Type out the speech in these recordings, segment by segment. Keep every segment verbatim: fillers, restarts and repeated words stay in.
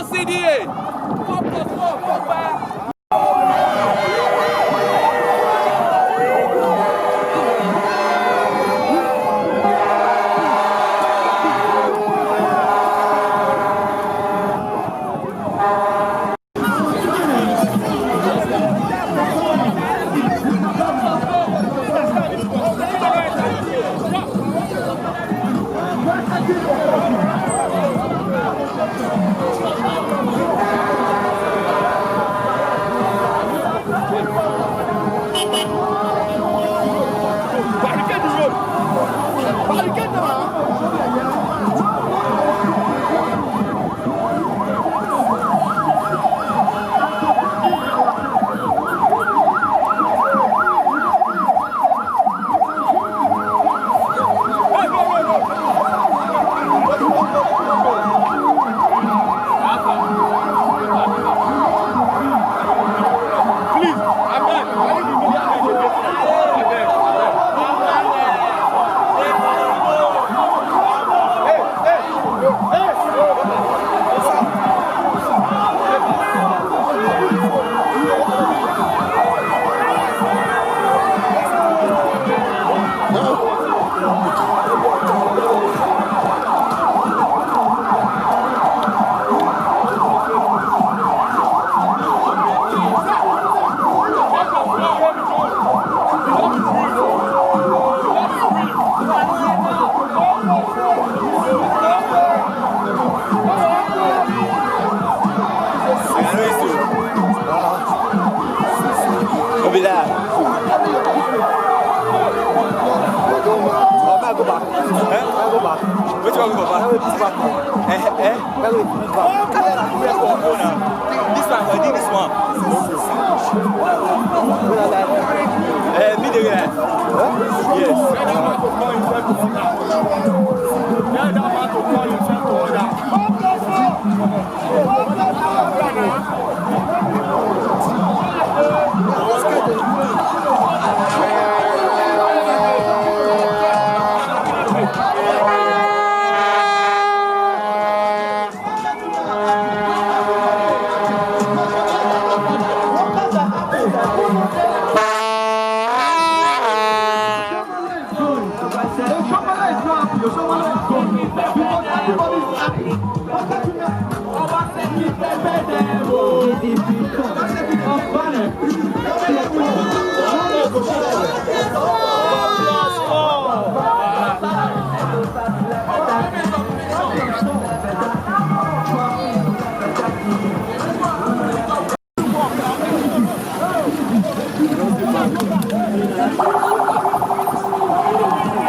C D A. Four plus four, four plus four. Barricade the road. Barricade them, ah. Please, abeg, abeg. Obi da. Obi go back. Eh? Go back. Wetin wan go back? Eh, eh. This one, I did this one. Eh, me dey there. Yes.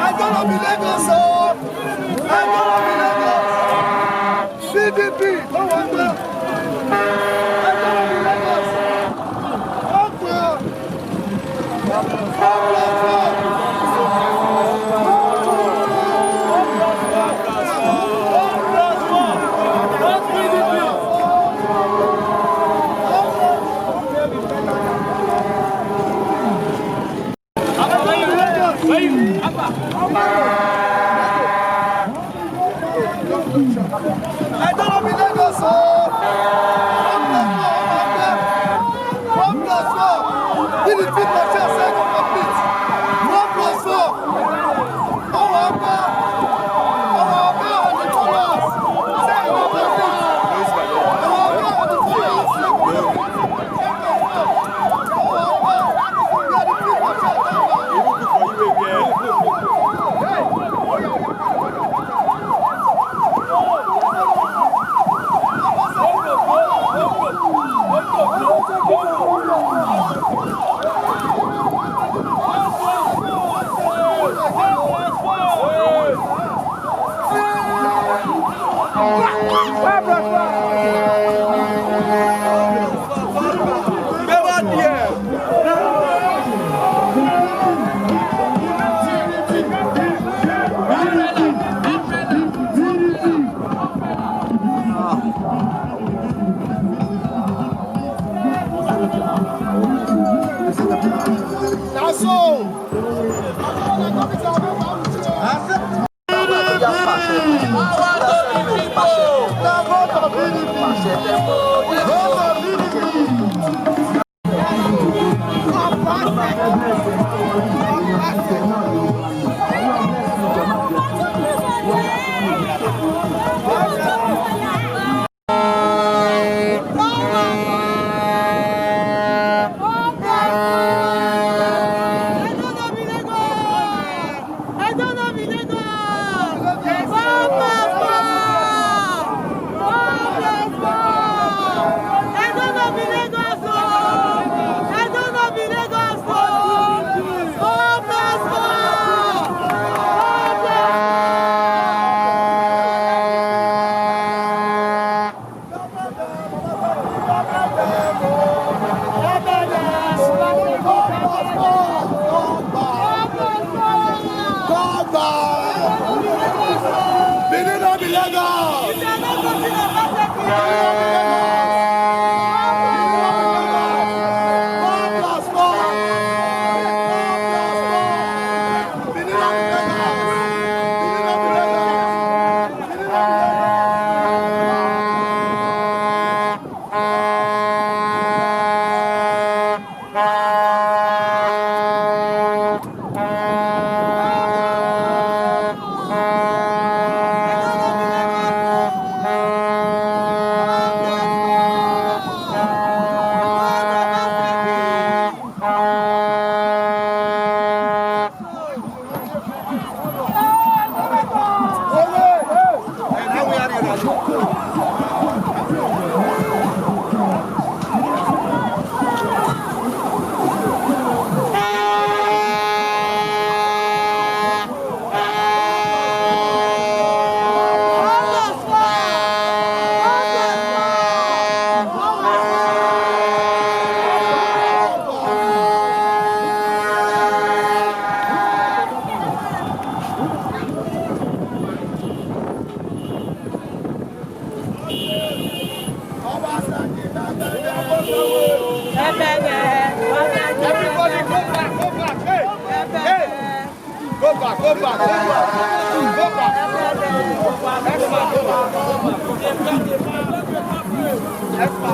Ẹjọ́ ló bí Lagos o. Ẹjọ́ ló bí Lagos. P D P ló wà ń gbà. Ẹjọ́ ló bí Lagos. Ó pè ọ́. Ẹjọ́ ló bí Lagos o. One plus one, one plus one. P D P must say go complete. One plus one. Our Oga, our Oga and the followers. Say go complete. Our Oga and the followers. Say go complete. Na so. Everybody go back, go back. Hey, hey. Go back, go back, go back. Go back. Extra, go back. Extra,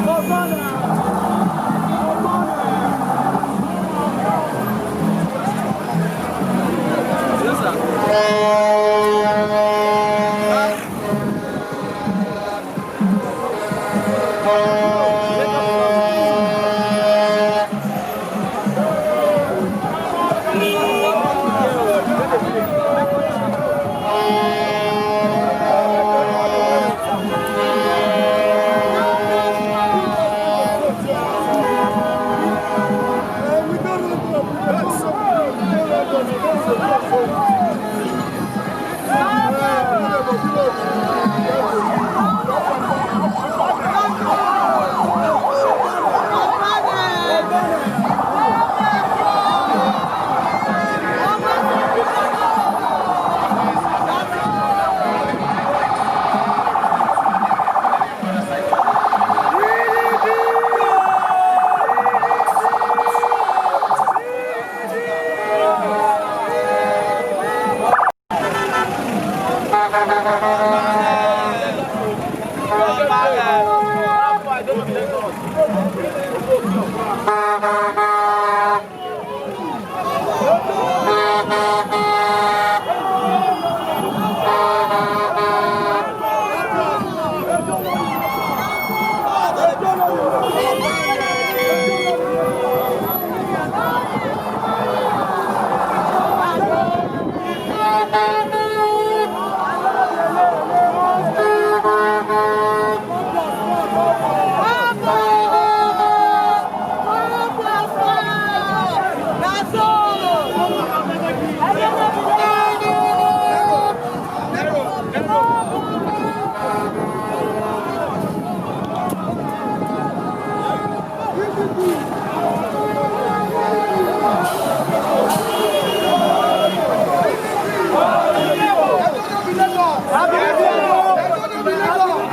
go back.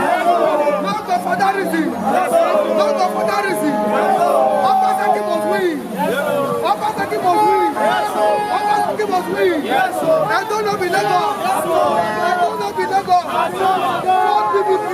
Not for that reason. Not for that reason. Obaseki must win. Obaseki must win. Obaseki must win. Edo no be Lagos. Edo no be Lagos. Not P D P.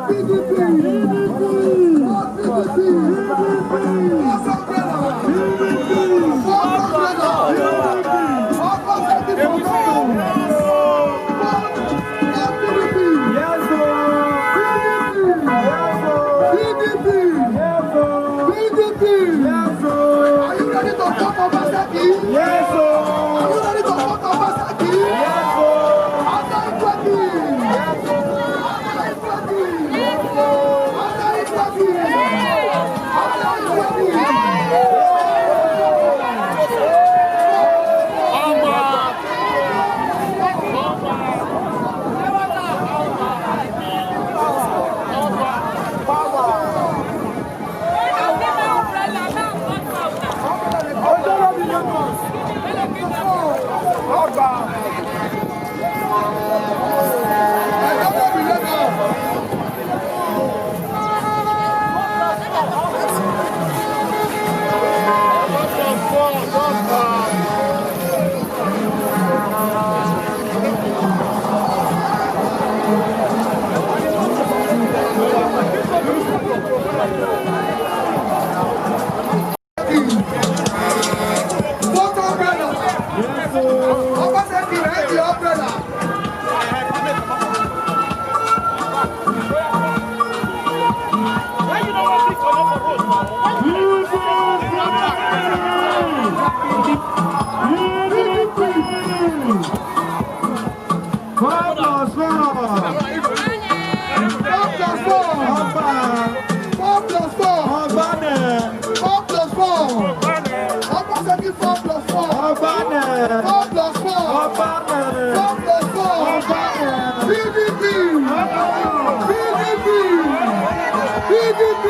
Are you ready to vote for Obaseki? Yes, sir. Are you ready to vote for Obaseki? Yes, sir. After Ikwesi. Yes, sir. Four plus four. Four plus four. Ọgba. Four plus four. Ọgba nẹ. Four plus four. Obaseki four plus four. Ọgba nẹ. Four plus four. Ọgba nẹ. Four plus four. Ọgba nẹ. P D P. P D P. P D P.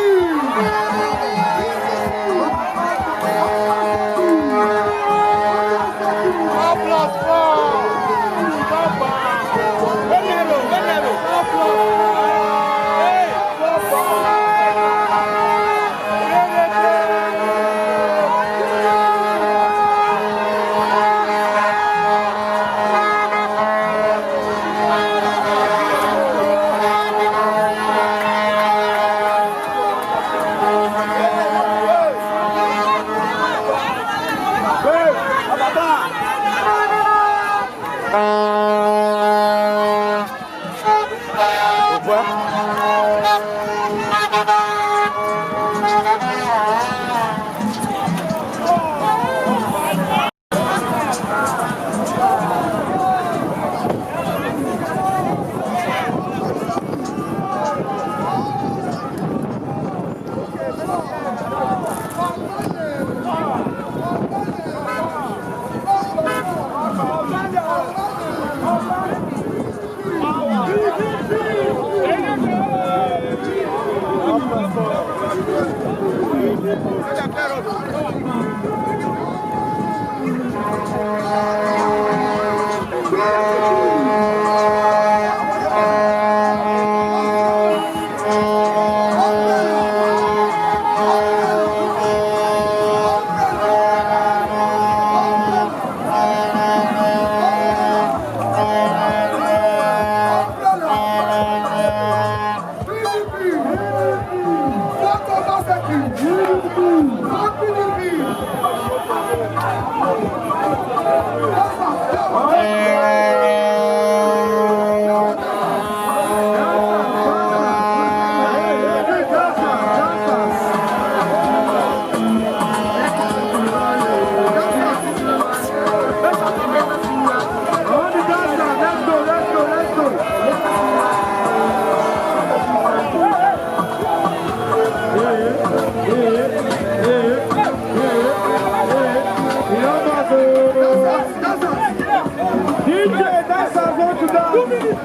D J, that's a vote to dance. Two minutes,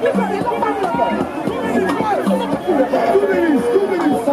two minutes.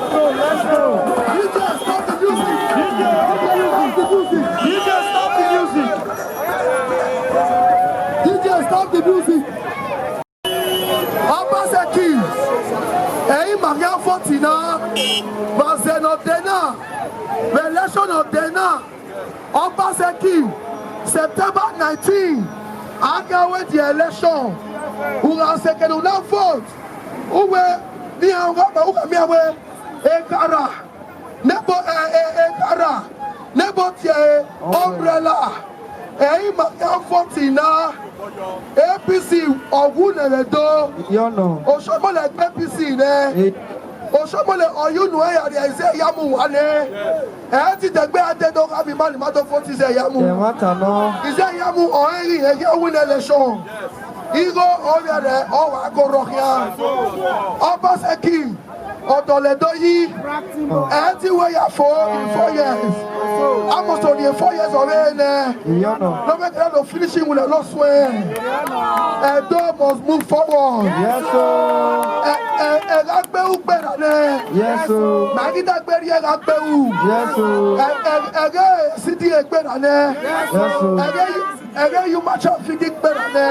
D J, stop the music. D J, stop the music. D J, stop the music. Obaseki, ẹi ma khian vote na, vbe azẹ ne ọ dẹ na, vbe election ne ọ dẹ na, Obaseki, September nineteen, a khian wẹ di election, u gha sẹ kẹ ne u na vote, uwẹ ne iran gha ma, u gha miẹn wẹ ekhara, nebo, eh, eh, ekhara, nebo tie umbrella. Ẹi ma khian vote na, A P C ọ wu nẹ vbe Ẹdo. Iyọnọ. Oshiomhole gbe A P C nẹ. E- Oshiomhole ọ ye unu ẹre ya rhie izẹ ya mu uwa nẹ. Ẹ ti dẹgbe a dẹdẹ gha miẹn ima ni ma do vote izẹ ya mu. Ẹmwata nọ. Izẹ ya mu ọrẹn ghi ẹghẹ win election. Igho ọ vbiẹ rẹ ọ wa goro khian. Obaseki. Ọ dọlọ Ẹdo yi, ẹ ti wẹ ya fo in four years. Almost only four years ọ vbe nẹ. Iyọnọ. Ne ọ vbe kere do finish iwinna ne ọ suẹn. Ẹdo must move forward. Yes, sir. Ẹ, ẹ, ẹ gha gbe ugberra nẹ. Yes, sir. Ma ghi dagbe rhie gha gbe u. Yes, sir. Ẹ, ẹ, ẹ ghe C D A gberra nẹ. Yes, sir. Ẹ ghe Ẹghẹ ye uma traffic kpẹrẹ nẹ.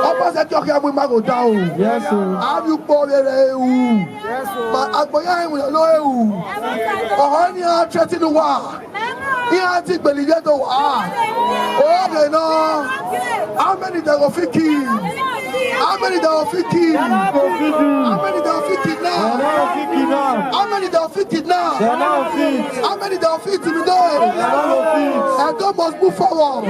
Obaseki ọ khian mu ima gho da o. Yes, sir. Avbe ukpo vbe rre ru. Ma agbọn ya rẹn iwinna ne ọ rre ru. Ọhọ ni iran threaten uwa. Iran ti gbele ivbiẹ do wa. Oghe nọ. How many they go fit kill? How many they go fit kill? How many they go fit kidnap? How many they go fit kidnap? How many they go fit intimidate? Ẹdo must move forward.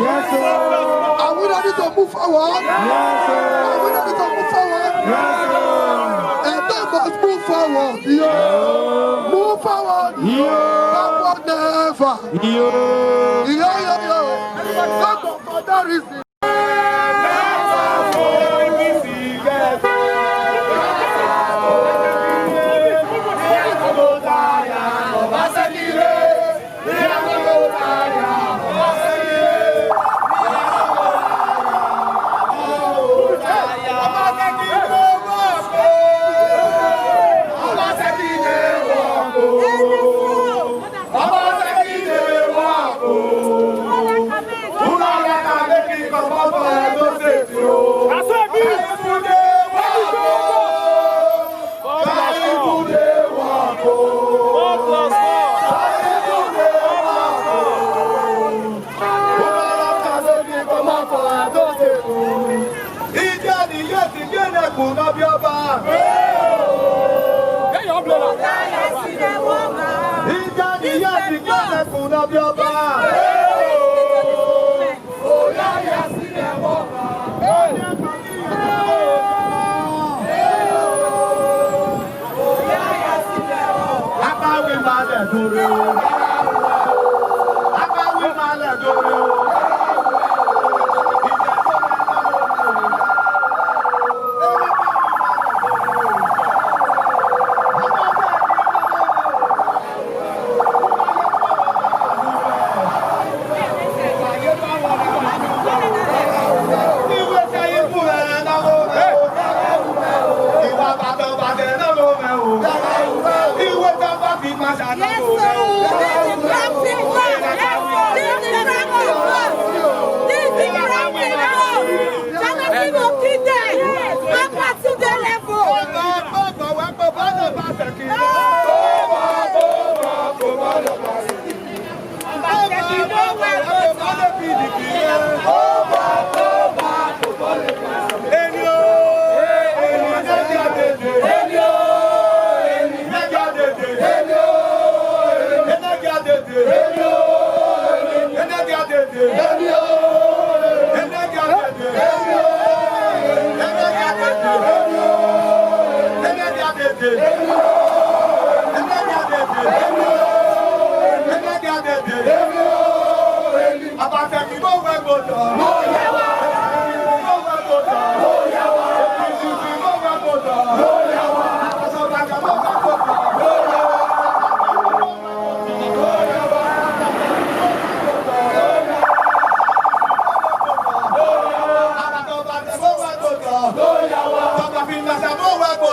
Are we ready to move forward? Are we ready to move forward? Ẹdo must move forward. Move forward. Backward never. Yo, yo, yo. Everybody, clap for that reason. Obaseki dey work o. Una like am make e comot for Edo State o. People dey work o. People dey work o. People dey work o. Una like am make e comot for Edo State o. Ijẹni ye ti gbe nẹkun ne ọ biẹ ọba. Ijẹni ye ti gbe nẹkun ne ọ biẹ ọba. Akpawẹ ima lẹ dore o. Akpawẹ ima lẹ dore o.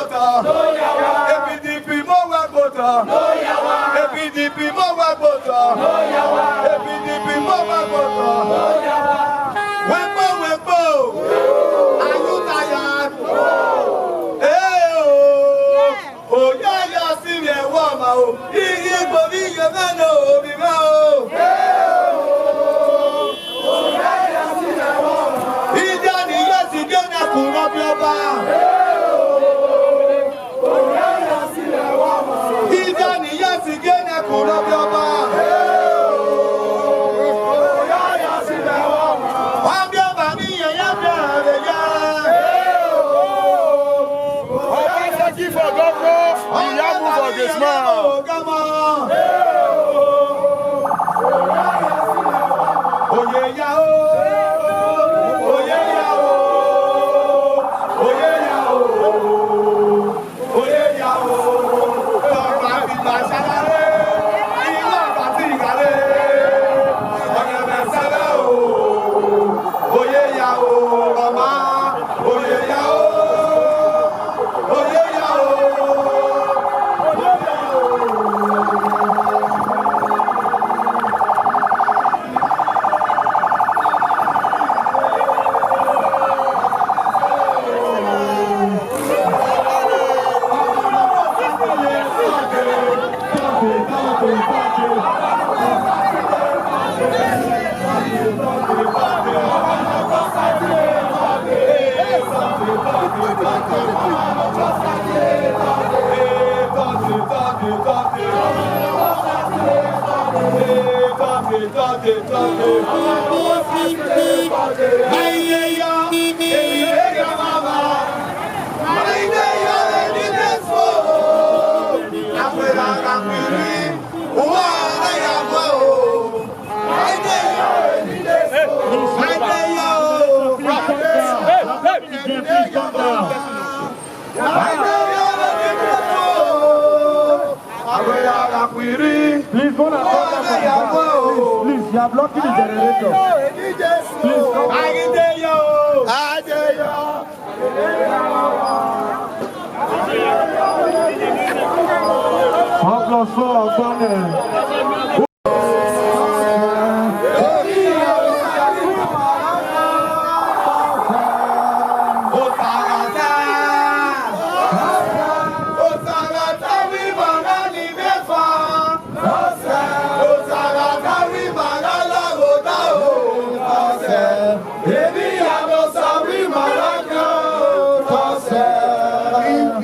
A P D P mo wa gbotọ. A P D P mo wa gbotọ. A P D P mo wa gbotọ. Wẹ kpo, wẹ kpo. Are you tired? Ee o. Oya ya si vbe ẹvbo ọmwa o. Iye igbo vbe iye mwẹ ne ovbi mwẹ o. Idia ni ya si gie na ku rhọbiẹ ọba. Idia ni ya si gie na ku rhọbiẹ ọba. Ọbiẹ ọba ni ya ya bia vbe ya. Obaseki for governor, Iyamu for gate man. Oye ya o, oye ya o, oye ya o, oye ya o. Ọba fi ma ṣagharẹ, ilé ọba ti gharẹ, ọyẹmẹ sẹrẹ o, oye ya o, ọba, oye ya o. Please, go and come back from the back. Please, please, you are blocking the generator. Please, come. Ọkọ sọ ọgbọn nẹ.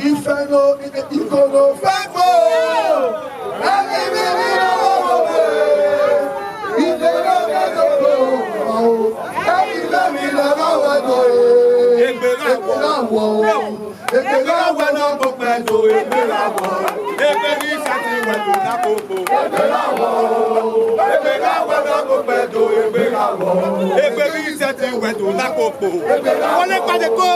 Ifẹ no, ikoro fẹ gbo. Egbe gha wọ, egbe gha wọ, egbe gha wọ ne ọ kpokpẹ do, egbe gha wọ, egbe ghi sẹtin wẹ do na kpokpo. Egbe gha wọ, egbe gha wọ ne ọ kpokpẹ do, egbe gha wọ, egbe ghi sẹtin wẹ do na kpokpo. Wọlé pàdé kó.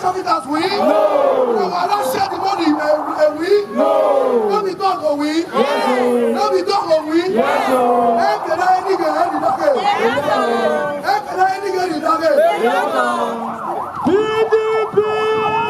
Servitors we? No. Our share the money, eh, eh, we? No. No be dog, oh, we? Yes, sir. No be dog, oh, we? Yes, sir. Eh, can I any get any dog? Yes, sir. Eh, can I any get any dog? Yes, sir. P D P!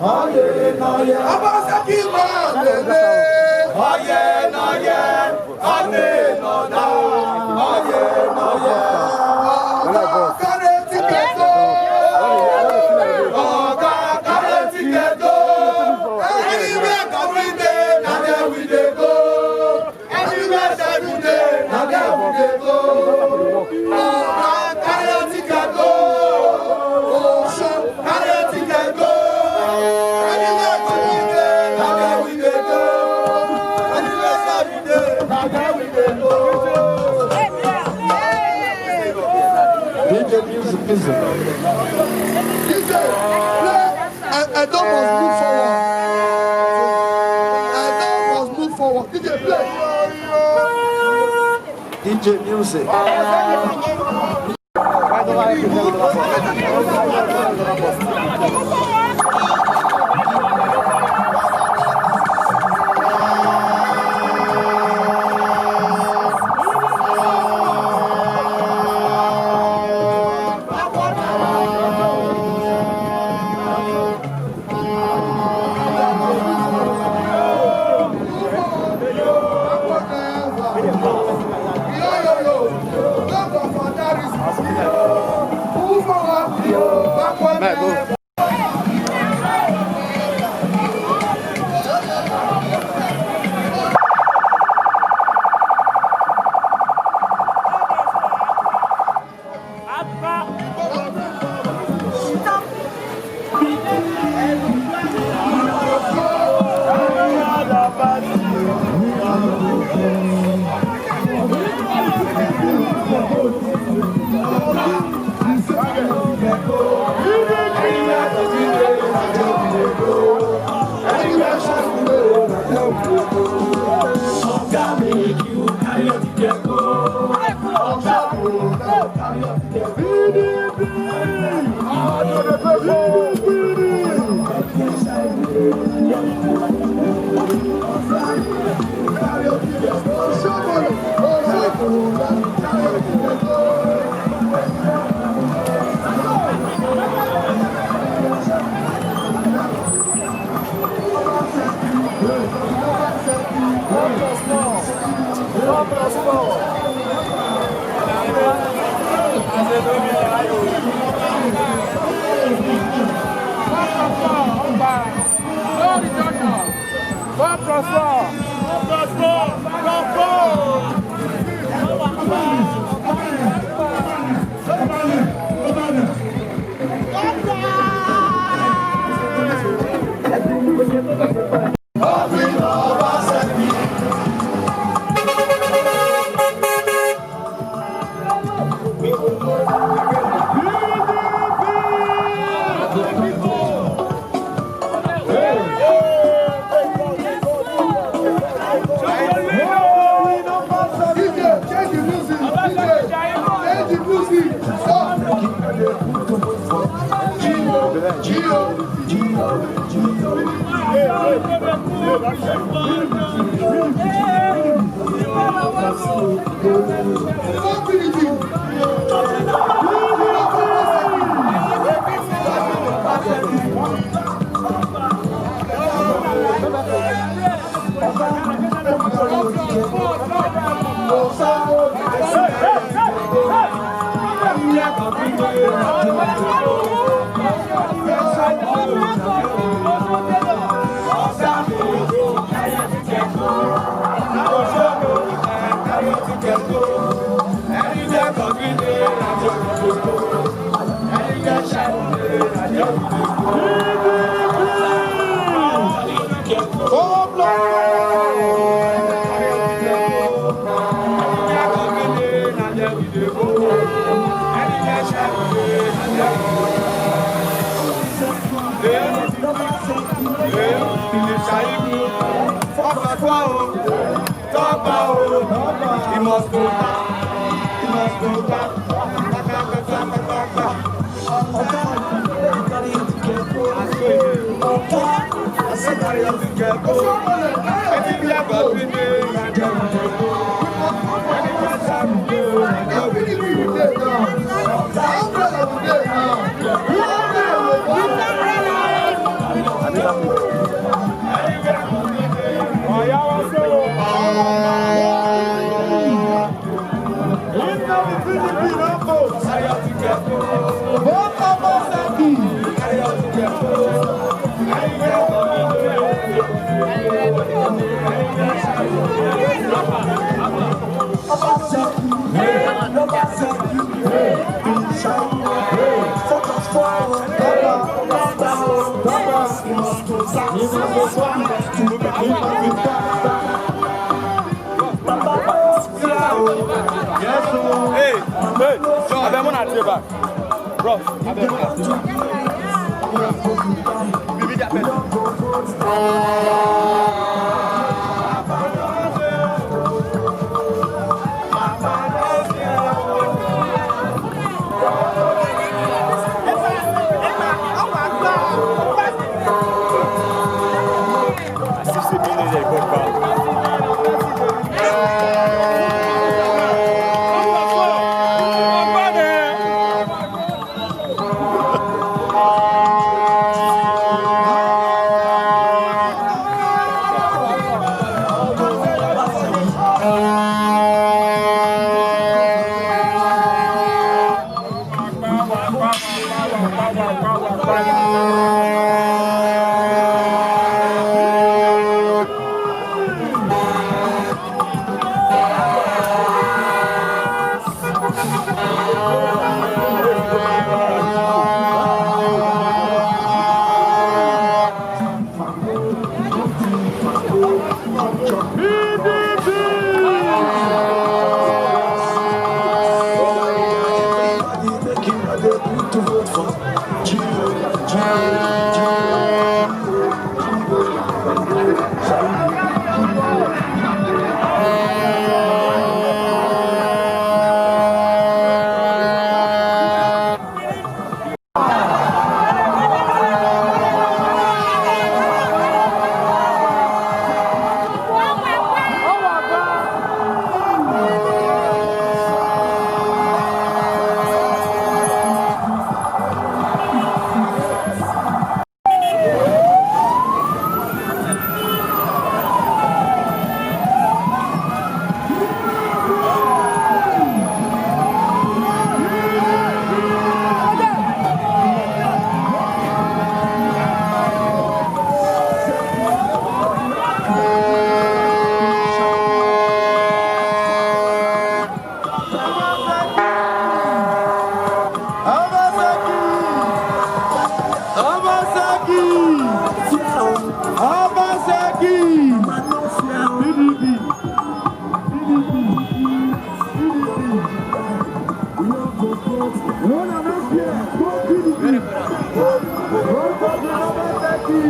Ọye nọ ye, Obaseki ma lele. Ọye nọ ye, ọye nọ da. Ọye nọ ye, ọga carry ticket o. Ọga carry ticket o. Anywhere we dey, na there we dey go. Anywhere we dey, na there we dey go. Oga carry ticket go. Osun carry ticket go. Anywhere we dey, na there we dey go. Anywhere we dey, na there we dey go. D J music, music. D J, play. E-, Edo must move forward. Edo must move forward. D J, play. D J music. Four plus four. Four plus four. Four plus four. D J, change the music. D J, change the music. Stop. Gio, Gio, Gio, Gio. Tọ́gbà o, he must go back, he must go back. Hey, hey, abeg, una dey back. Bro, abeg, una dey back. Obaseki! Obaseki! Obaseki! P D P! P D P! P D P! Una no fear, go P D P! Go Obaseki!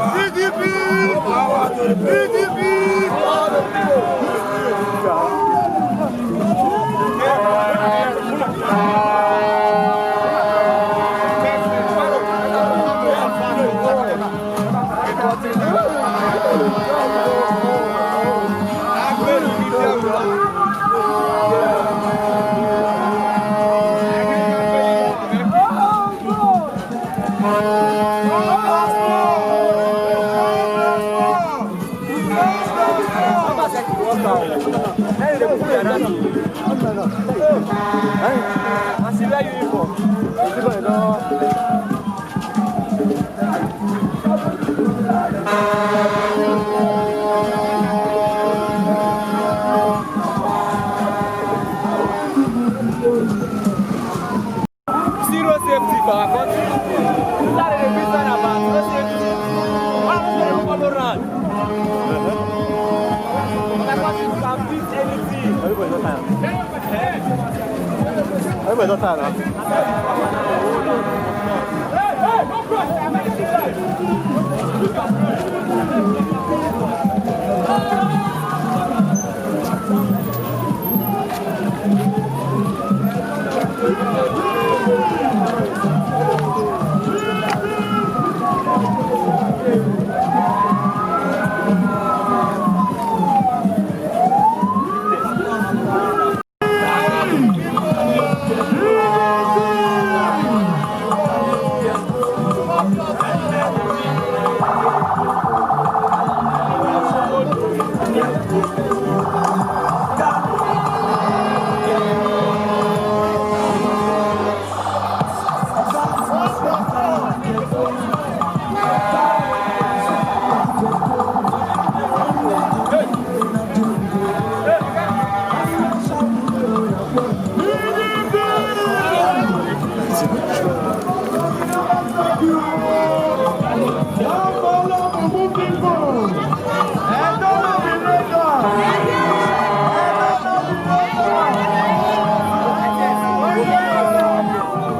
P D P! P D P! See road safety for our country. That is a big sign about road safety. Why we dey follow round? My country can beat anything. Everybody don tire. Everybody don tire now.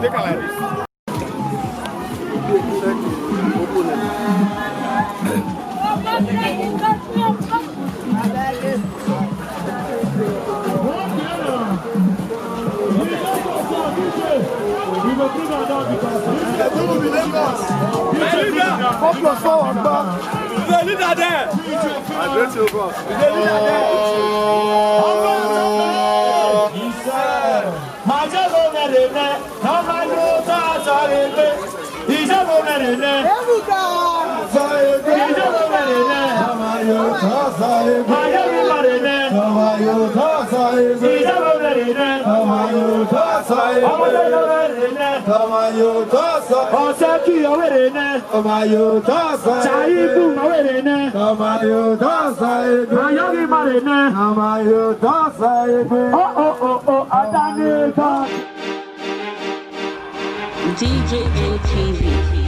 Take am like this. Four plus four, Agba. The leader there. I greet you, boss. The leader there. Ma ye vbe mwẹ rre nẹ, ne ọ ma ye otọ Osaegbe. Iye vbe mwẹ rre nẹ. Iye vbe mwẹ rre nẹ. Ma ye vbe ma rre nẹ. Iye vbe mwẹ rre nẹ. Ọmọ ye vbe mwẹ rre nẹ. Ọsẹ ki ọ vbe rre nẹ. Sa ibu ma vbe rre nẹ. Ma ye vbe ma rre nẹ. O, o, o, o, Adaneta. D J N T V.